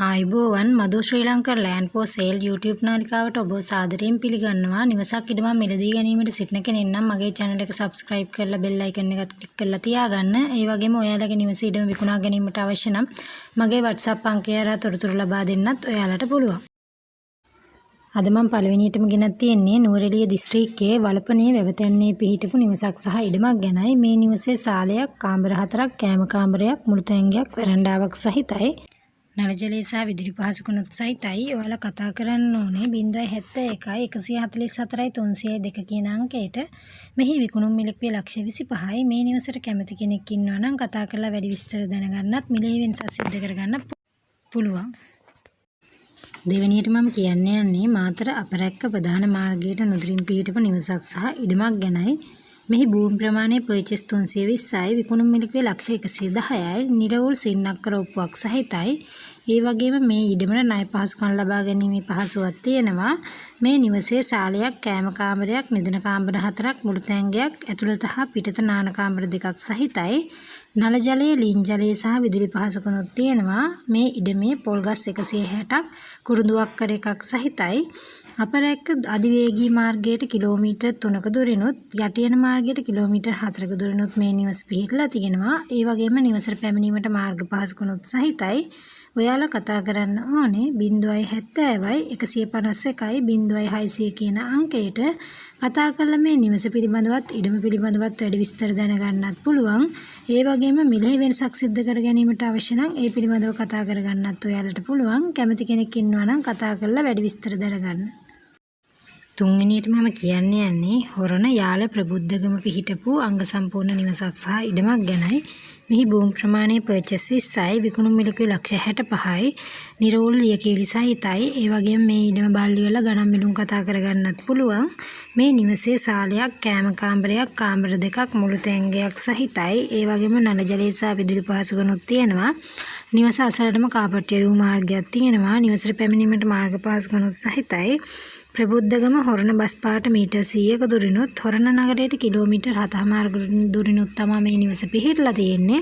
ආයුබෝවන්, Madhu Sri Lanka land for sale YouTube නාලිකාවට ඔබව සාදරයෙන් පිළිගන්නවා. නිවසක් ඉඩමක් මිලදී ගැනීමට සිටින කෙනෙක් නම් මගේ channel එක subscribe කරලා bell icon එකත් click කරලා තියාගන්න. ඒ වගේම ඔයාලගේ නිවස ඉඩම විකුණා ගැනීමට අවශ්‍ය නම් මගේ WhatsApp අංකය හරහා තොරතුරු ලබා දෙන්නත් ඔයාලට පුළුවන්. අද මම පළවෙනියටම ගෙනත් තියෙන්නේ නුවරඑළිය දිස්ත්‍රික්කයේ වලපනේ වැවතැන්නේ පිහිටපු නිවසක් සහ ඉඩමක් ගැනයි. මේ නිවසේ සාලයක්, කාමර හතරක්, කෑම කාමරයක්, මුළුතැන්ගයක්, වැරන්ඩාවක් සහිතයි. නල ජලය සහ විදුලි පහසුකමුත් සහිතයි. ඔයාලා කතා කරන්න ඕනේ 071 144 302 කියන අංකයට. මෙහි විකුණුම් මිල කිව්වේ ලක්ෂ 25යි. මේ නිවසට කැමති කෙනෙක් ඉන්නවා නම් කතා කරලා වැඩි විස්තර දැනගන්නත් මිලෙහි වෙනසක් සිද්ධ කරගන්නත් පුළුවන්. දෙවෙනියට මම කියන්න යන්නේ මාතර අපරැක්ක ප්‍රධාන මාර්ගයට නුදුරින් පිහිටපු නිවසක් සහ ඉඩමක් ගැනයි. මෙහි භූමි ප්‍රමාණය පර්චේස් 320යි, විකුණුම් මිල කිව්වේ ලක්ෂ 110යි. නිරවුල් සින්නක්කර ඔප්පුවක් සහිතයි. ඒ වගේම මේ ඉඩමට ණය පහසුකම් ලබා ගැනීමේ පහසුවක් තියෙනවා. මේ නිවසේ සාලයක්, කෑම කාමරයක්, නිදන කාමර හතරක්, මුළුතැන්ගයක්, ඇතුළත හා පිටත නාන කාමර දෙකක් සහිතයි. නල ජලය, ලින් ජලය සහ විදුලි පහසුකමුත් තියෙනවා. මේ ඉඩමේ පොල් ගස් 160ක්, කුරුඳු අක්කර එකක් සහිතයි. අපරැක්ක අධිවේගී මාර්ගයට කිලෝමීටර් 3ක දුරිනුත්, යටියන මාර්ගයට කිලෝමීටර් 4ක දුරිනුත් මේ නිවස පිහිටලා තියෙනවා. ඒ වගේම නිවසට පැමිණීමට මාර්ග පහසුකමුත් සහිතයි. ඔයාලා කතා කරන්න ඕනේ 070යි 151යි 0600 කියන අංකයට. කතා කරලා මේ නිවස පිළිබඳවත් ඉඩම පිළිබඳවත් වැඩි විස්තර දැනගන්නත් පුළුවන්. ඒ වගේම මිලෙහි වෙනසක් සිද්ධ කර ගැනීමට අවශ්‍ය නම් ඒ පිළිබඳව කතා කරගන්නත් ඔයාලට පුළුවන්. කැමති කෙනෙක් ඉන්නවා නම් කතා කරලා වැඩි විස්තර දැනගන්න. තුන්වෙනියට මම කියන්න යන්නේ හොරණ යාල ප්‍රබුද්ධගම පිහිටපු අංග සම්පූර්ණ නිවසක් සහ ඉඩමක් ගැනයි. මෙහි භූමි ප්‍රමාණය පර්චස් 20යි, විකුණුම් මිල කිව්වේ ලක්ෂ 65යි. නිරවුල් ලියකියවිලි සහිතයි. ඒ වගේම මේ ඉඩම බලලා ඉවරලා ගණන් මිනුම් කතා කරගන්නත් පුළුවන්. මේ නිවසේ සාලයක්, කෑම කාමරයක්, කාමර දෙකක්, මුළු තැංගයක් සහිතයි. ඒ වගේම නල ජලය සහ විදුලි පහසුකමුත් තියෙනවා. නිවස අසලටම කාපට් යෙදූ මාර්ගයක් තියෙනවා. නිවසට පැමිණීමට මාර්ග පහසුකමුත් සහිතයි. ප්‍රබුද්ධගම හොරණ බස් පාට මීටර් 100ක දුරිනුත්, හොරණ නගරයට කිලෝමීටර් 7.5ක දුරිනුත් තමා මේ නිවස පිහිටලා තියෙන්නේ.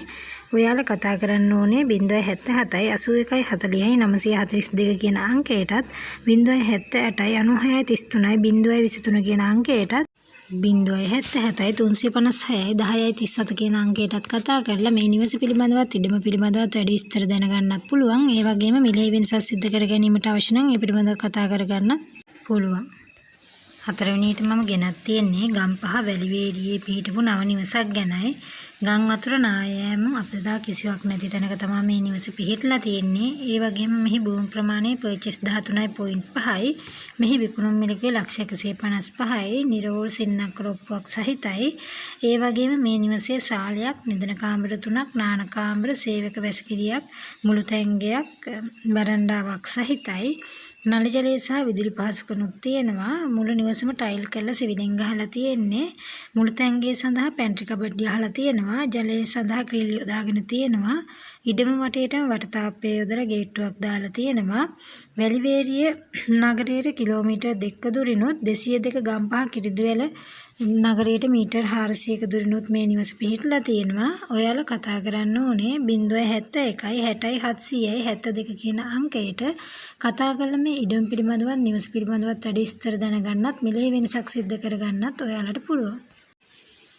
ඔයාලා කතා කරන්න ඕනේ 077යි 81යි 40යි 942 කියන අංකයටත්, 078යි 96යි 33යි 023 කියන අංකයටත්, 077යි 356යි 10යි 37 කියන අංකයටත් කතා කරලා මේ නිවස පිළිබඳවත් ඉඩම පිළිබඳවත් වැඩි විස්තර දැනගන්නත් පුළුවන්. ඒ වගේම මිලේ වෙනසක් සිද්ධ කර ගැනීමට අවශ්‍ය නම් ඒ පිළිබඳව කතා කරගන්නත් පුළුවන්. හතරවෙනියට මම ගෙනත් තියෙන්නේ ගම්පහ වැලිවේරියේ පිහිටපු නව නිවසක් ගැනයි. ගම් වතුර නා යෑම අපදා කිසිවක් නැති තැනක තමයි මේ නිවස පිහිටලා තියෙන්නේ. ඒ වගේම මෙහි භූමි ප්‍රමාණය පර්චේස් 13.5යි. මෙහි විකුණුම් මිල කිව්වේ ලක්ෂ 155යි. නිරවුල් සින්නක්කර ඔප්පුවක් සහිතයි. ඒ වගේම මේ නිවසේ සාලයක්, නිදන කාමර තුනක්, නාන කාමර, සේවක වැසිකිළියක්, මුළු තැංගයක්, වරන්ඩාවක් සහිතයි. නල ජලය සහ විදුලි පහසුකමුත් තියෙනවා. මුළු නිවසම ටයිල් කරලා සිවිලින් ගහලා තියෙන්නේ. මුළු තැංගය සඳහා පැන්ට්‍රි කබඩ් ගහලා තියෙනවා. ජලය සඳහා ග්‍රිල් යොදාගෙන තියෙනවා. ඉඩම වටේටම වටතාප්පය යොදලා ගේට්ටුවක් දාලා තියෙනවා. වැලිවේරිය නගරයට කිලෝමීටර් 2ක දුරිනුත්, 202 ගම්පහ කිරිදුවැල නගරයට මීටර් 400ක දුරිනුත් මේ නිවස පිහිටලා තියෙනවා. ඔයාලා කතා කරන්න ඕනේ 071යි 60යි 700යි 72 කියන අංකයට. කතා කරලා මේ ඉඩම පිළිබඳවත් නිවස පිළිබඳවත් වැඩි විස්තර දැනගන්නත් මිලේ වෙනසක් සිද්ධ කරගන්නත් ඔයාලට පුළුවන්.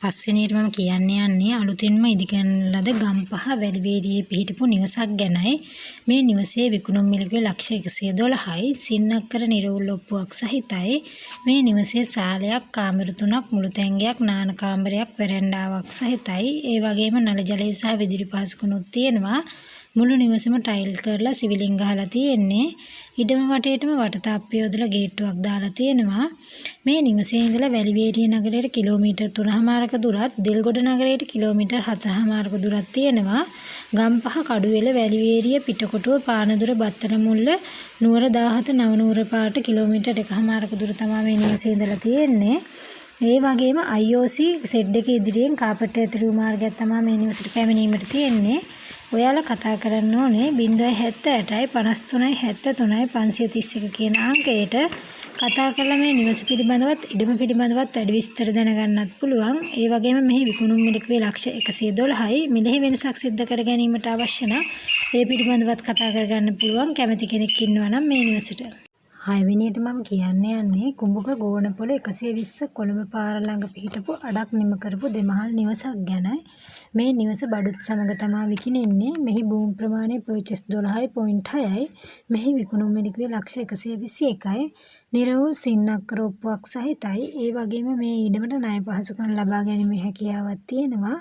පස්වෙනියට මම කියන්න යන්නේ අලුතින්ම ඉදිකරන ලද ගම්පහ වැලිවේරියේ පිහිටපු නිවසක් ගැනයි. මේ නිවසේ විකුණුම් මිල කිව්වේ ලක්ෂ 112යි. සින්නක්කර නිරවුල් ඔප්පුවක් සහිතයි. මේ නිවසේ සාලයක්, කාමර තුනක්, මුළු තැංගයක්, නාන කාමරයක්, වැරැන්ඩාවක් සහිතයි. ඒ වගේම නල ජලය සහ විදුලි පහසුකමුත් තියෙනවා. මුළු නිවසම ටයිල් කරලා සිවිලින් ගහලා තියෙන්නේ. ඉඩම වටේටම වටතාප්පය යොදලා ගේට්ටුවක් දාලා තියෙනවා. මේ නිවසේ ඉඳලා වැලිවේරිය නගරයට කිලෝමීටර් 3.5ක දුරත්, දෙල්ගොඩ නගරයට කිලෝමීටර් 4.5ක දුරක් තියෙනවා. ගම්පහ, කඩුවෙල, වැලිවේරිය, පිටකොටුව, පානදුර, බත්තරමුල්ල, නුවර 17, නවනුවර පාරට කිලෝමීටර් 1.5ක දුර තමා මේ නිවසේ ඉඳලා තියෙන්නේ. ඒ වගේම IOC shed එක ඉදිරියෙන් කාපට් ඇතිරු මාර්ගයක් තමා මේ නිවසට පැමිණීමට තියෙන්නේ. ඔයාලා කතා කරන්න ඕනේ 078යි 53යි 73යි 531 කියන අංකයට. කතා කරලා මේ නිවස පිළිබඳවත් ඉඩම පිළිබඳවත් වැඩි විස්තර දැනගන්නත් පුළුවන්. ඒ වගේම මෙහි විකුණුම් මිල කිව්වේ ලක්ෂ 112යි. මිලෙහි වෙනසක් සිද්ධ කර ගැනීමට අවශ්‍ය නම් ඒ පිළිබඳවත් කතා කරගන්න පුළුවන් කැමති කෙනෙක් ඉන්නවා නම් මේ නිවසට. හයවෙනියට මම කියන්න යන්නේ කුඹුක ගෝනපොළ 120 කොළඹ පාර ළඟ පිහිටපු අඩක් නිම කරපු දෙමහල් නිවසක් ගැනයි. මේ නිවස බඩුත් සමග තමා විකිණෙන්නේ. මෙහි භූමි ප්‍රමාණය පර්චස් 12.6යි. මෙහි විකුණුම් මිල කිව්වේ ලක්ෂ 121යි. නිරවුල් සින්නක්කර ඔප්පුවක් සහිතයි. ඒ වගේම මේ ඉඩමට ණය පහසුකම් ලබා ගැනීමේ හැකියාවක් තියෙනවා.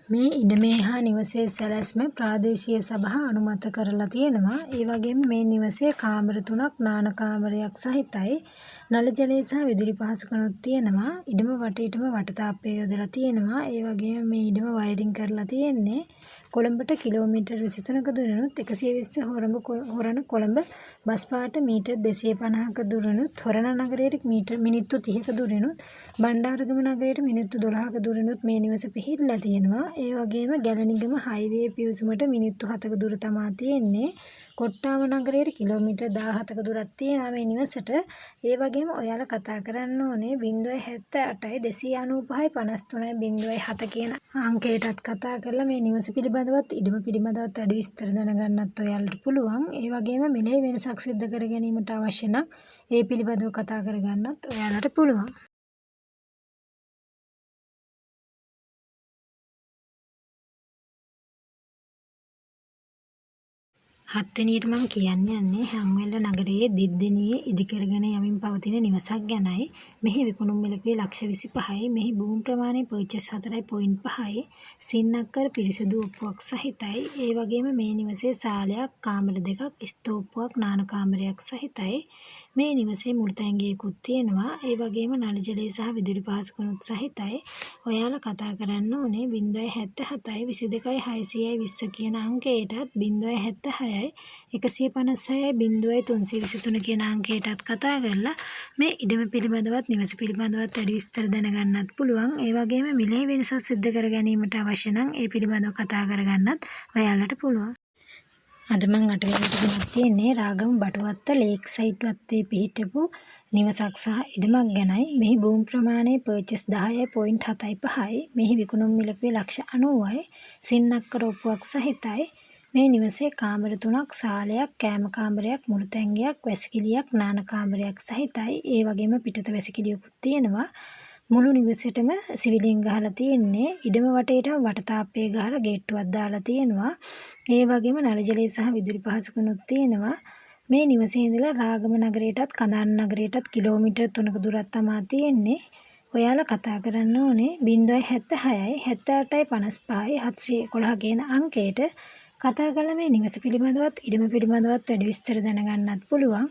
මේ ඉඩමේ හා නිවසේ සැලැස්ම ප්‍රාදේශීය සභා අනුමත කරලා තියෙනවා. ඒ වගේම මේ නිවසේ කාමර 3ක් නාන කාමරයක් සහිතයි. නල ජලය සහ විදුලි පහසුකමුත් තියෙනවා. ඉඩම වටේටම වටතාප්පය යොදලා තියෙනවා. ඒ වගේම මේ ඉඩම වයරින් කරලා තියෙන්නේ. කොළඹට කිලෝමීටර් 23ක දුරිනුත් 120 හොරණ කොළඹ බස් පාට මීටර් 250ක දුරිනුත්, හොරණ නගරයට මීටර් මිනිත්තු 30ක දුරිනුත්, බණ්ඩාරගම නගරයට මිනිත්තු 12ක දුරිනුත් මේ නිවස පිහිටලා තියෙනවා. ඒ වගේම ගැලණිගම හයිවේ පිවිසුමට මිනිත්තු 7ක දුර තමා තියෙන්නේ. කොට්ටාව නගරයට කිලෝමීටර් 17ක දුරක් තියෙනවා මේ නිවසට. ඒ වගේම ඔයාලා කතා කරන්න ඕනේ 078 295 53 07 කියන අංකයටත් කතා කරලා මේ නිවස පිළිබඳවත් ඉඩම පිළිබඳවත් වැඩි විස්තර දැනගන්නත් ඔයාලට පුළුවන්. ඒ වගේම මිලේ වෙනසක් සිද්ධ කර ගැනීමට අවශ්‍ය නම් ඒ පිළිබඳව කතා කරගන්නත් ඔයාලට පුළුවන්. හත්වෙනියට මම කියන්න යන්නේ හැන්වැල්ල නගරයේ දිද්දෙනියේ ඉදිකරගෙන යමින් පවතින නිවසක් ගැනයි. මෙහි විකුණුම් මිල කිව්වේ ලක්ෂ 25යි. මෙහි භූමි ප්‍රමාණය පර්චස් 4.5යි. සින්නක්කර පිරිසිදු ඔප්පුවක් සහිතයි. ඒ වගේම මේ නිවසේ සාලයක්, කාමර දෙකක්, ස්තෝප්පුවක්, නාන කාමරයක් සහිතයි. මේ නිවසේ මුළුතැන්ගෙයකුත් තියෙනවා. ඒ වගේම නල ජලය සහ විදුලි පහසුකමුත් සහිතයි. ඔයාලා කතා කරන්න ඕනේ 077 22 620 කියන අංකයටත් 076 156 0323 කියන අංකයටත් කතා කරලා මේ ඉඩම පිළිබඳවත් නිවස පිළිබඳවත් වැඩි විස්තර දැනගන්නත් පුළුවන්. ඒ වගේම මිලේ වෙනසක් සිද්ධ කර ගැනීමට අවශ්‍ය නම් ඒ පිළිබඳව කතා කරගන්නත් ඔයාලට පුළුවන්. අද මං අටවෙනියට ගෙනත් තියෙන්නේ රාගම බටුවත්ත ලේක් සයිඩ් වත්තේ පිහිටපු නිවසක් සහ ඉඩමක් ගැනයි. මෙහි භූමි ප්‍රමාණය පර්චස් 10.75යි. මෙහි විකුණුම් මිල කිව්වේ ලක්ෂ 90යි. සින්නක්කර ඔප්පුවක් සහිතයි. මේ නිවසේ කාමර 3ක්, සාලයක්, කෑම කාමරයක්, මුළුතැන්ගෙයක්, වැසිකිළියක්, නාන කාමරයක් සහිතයි. ඒ වගේම පිටත වැසිකිළියකුත් තියෙනවා. මුළු නිවසේටම සිවිලින් ගහලා තියෙන්නේ. ඉඩම වටේටම වටතාප්පය ගහලා ගේට්ටුවක් දාලා තියෙනවා. ඒ වගේම නල ජලය සහ විදුලි පහසුකමුත් තියෙනවා. මේ නිවසේ ඉඳලා රාගම නගරයටත් කඳාන නගරයටත් කිලෝමීටර් 3ක දුරක් තමා තියෙන්නේ. ඔයාලා කතා කරන්න ඕනේ 076 78 55 711 කියන අංකයට කතා කරලා මේ නිවස පිළිබඳවත් ඉඩම පිළිබඳවත් වැඩි විස්තර දැනගන්නත් පුළුවන්.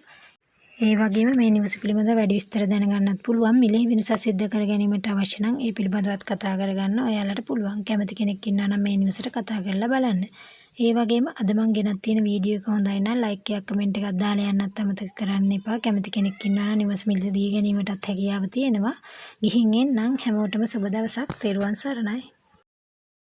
ඒ වගේම මේ නිවස පිළිබඳව වැඩි විස්තර දැනගන්නත් පුළුවන්. මිලෙහි වෙනසක් සිද්ධ කර ගැනීමට අවශ්‍ය නම් ඒ පිළිබඳවත් කතා කරගන්න ඔයාලට පුළුවන්. කැමති කෙනෙක් ඉන්නවා නම් මේ නිවසට කතා කරලා බලන්න. ඒ වගේම අද මං ගෙනත් තියෙන වීඩියෝ එක හොඳයි නම් ලයික් එකක් කමෙන්ට් එකක් දාලා යන්නත් අමතක කරන්න එපා. කැමති කෙනෙක් ඉන්නවා නම් නිවස මිලදී ගැනීමටත් හැකියාව තියෙනවා. ගිහින් එන්නම්. හැමෝටම සුබ දවසක්. තෙරුවන් සරණයි.